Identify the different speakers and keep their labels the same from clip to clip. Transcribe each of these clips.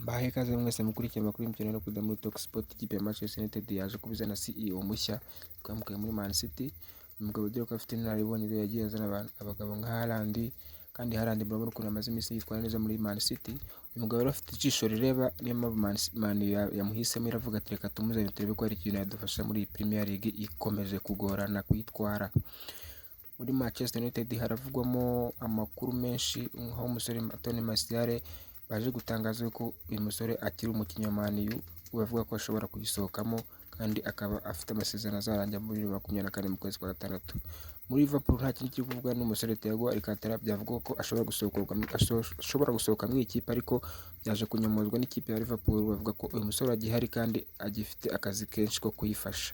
Speaker 1: Mbahaye ikaze mwese mukurikiye amakuru y'imikino no kujya muri Talk Sport. Ikipe ya Manchester United yaje kubizana CEO mushya twamukuye muri Man City. Umugabo ugira ko afite inararibonye, yagiye azana abagabo nka Haaland, kandi Haaland murabona ukuntu amaze iminsi yitwara neza muri Man City. Uyu mugabo rero afite ijisho rireba, niyo mpamvu Man yamuhisemo, iravuga ati: "Reka tumuzane turebe ko hari ikintu yadufasha muri iyi Premier League ikomeje kugorana kuyitwara." Muri Manchester United haravugwamo amakuru menshi, aho umusore Anthony Martial baje gutangaza ko uyu musore akiri umukinnyi wa Man U, bavuga ko ashobora kuyisohokamo kandi akaba afite amasezerano azarangira muri 2024 mu kwezi kwa gatandatu. Muri Liverpool nta kindi kiri kuvugwa n'umusore Thiago Alcantara, byavugwa ko ashobora gusohoka mu ikipe, ariko byaje kunyomozwa n'ikipe ya Liverpool, bavuga ko uyu musore agihari kandi agifite akazi kenshi ko kuyifasha.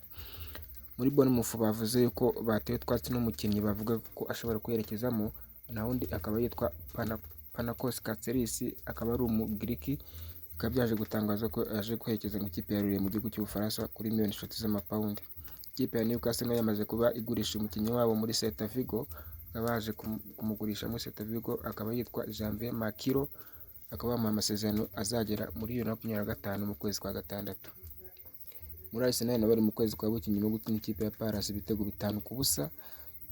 Speaker 1: Muri Bournemouth bavuze yuko batewe utwatsi n'umukinnyi bavuga ko ashobora kuyerekezamo, nta wundi akaba yitwa Panagos Katseris, akaba ari Umugiriki, bikaba byaje gutangaza ko yaje kwerekeza mu ikipe ya Lille mu gihugu cy'Ubufaransa kuri miliyoni 3 z'amapawundi. Ikipe ya Newcastle nayo yamaze kuba igurisha umukinnyi wabo muri Celta Vigo, bakaba baje kumugurisha muri Celta Vigo, akaba yitwa Janvier Makiro, akaba bamuha amasezerano azagera muri 2025 mu kwezi kwa gatandatu. Muri Arsenal nabo bari mu kwezi kwa buki nyuma yo gutsinda ikipe ya Palace ibitego 5-0,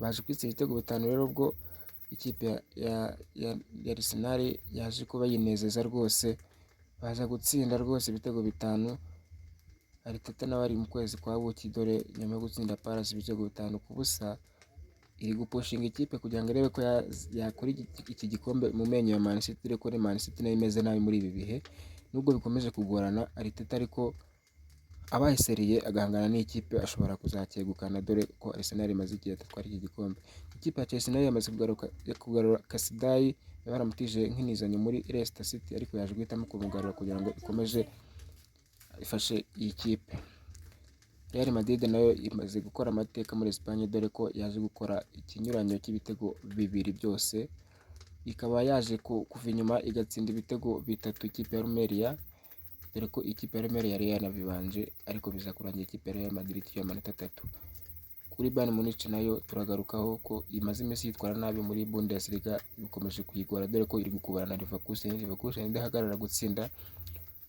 Speaker 1: baje kwitsinda ibitego 5 rero, ubwo ikipe ya Arsenal yaje kuba yinezeza rwose, baza gutsinda rwose ibitego 5. Arteta nawe ari mu kwezi kwa buki, dore nyuma yo gutsinda Palace ibitego 5-0, iri gupushinga ikipe kugira ngo irebe ko yakora iki gikombe mu menyo ya Man City, dore ko Man City nayo imeze nabi muri ibi bihe nubwo bikomeje kugorana. Arteta ariko abaye sérieux agahangana n'ikipe, ashobora kuzacyegukana, dore ko Arsenal imaze igihe idatwara iki gikombe. Ikipe ya Chelsea nayo yamaze kugarura Caicedo, baramutije nk'inizanyo muri Leicester City, ariko yaje guhitamo kumugarura kugira ngo ikomeze ifashe iyi kipe. Real Madrid nayo imaze gukora amateka muri Espagne, dore ko yaje gukora ikinyuranyo cy'ibitego 2 byose, ikaba yaje kuva inyuma igatsinda ibitego 3 ikipe ya Almeria, dore ko ikipe ya Almeria yari yanabibanje, ariko biza kurangira ikipe ya Real Madrid icyuye amanota 3. Kuri Bayern Munich nayo turagarukaho ko imaze iminsi yitwara nabi muri Bundesliga, bikomeje kuyigora, dore ko iri gukubana na Leverkusen. Leverkusen idahagarara gutsinda,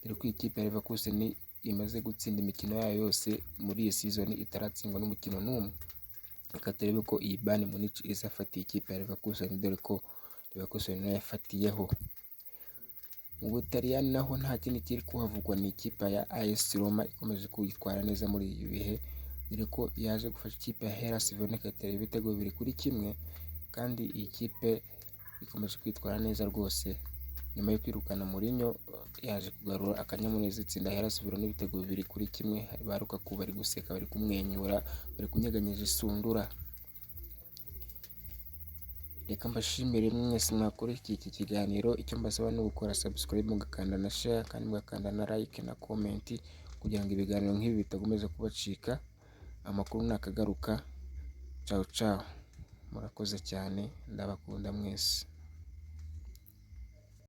Speaker 1: dore ko ikipe ya Leverkusen imaze gutsinda imikino yayo yose muri iyi season itaratsindwa n'umukino n'umwe. Reka turebe ko iyi Bayern Munich izafata ikipe ya Leverkusen, dore ko Leverkusen nayo yafatiyeho. Mu Butaliyani naho nta kindi kiri kuhavugwa, ni ikipe ya AS Roma ikomeje kwitwara neza muri ibi bihe, dore ko yaje gufasha ikipe ya Hellas Verona ikayitera ibitego 2-1, kandi iyi kipe ikomeje kwitwara neza rwose. Nyuma yo kwirukana Mourinho, yaje kugarura akanyamuneza, itsinda Hellas Verona ibitego 2-1. Ba Lukaku bari guseka, bari kumwenyura, bari kunyeganyeza isundura. Reka mbashimire mwese mwakurikiye iki kiganiro. Icyo mbasaba ni ugukora subscribe, mugakanda na share, kandi mugakanda na like na comment, kugira ngo ibiganiro nk'ibi bitakomeza kubacika. Amakuru nakagaruka. Ciao ciao, murakoze cyane, ndabakunda mwese.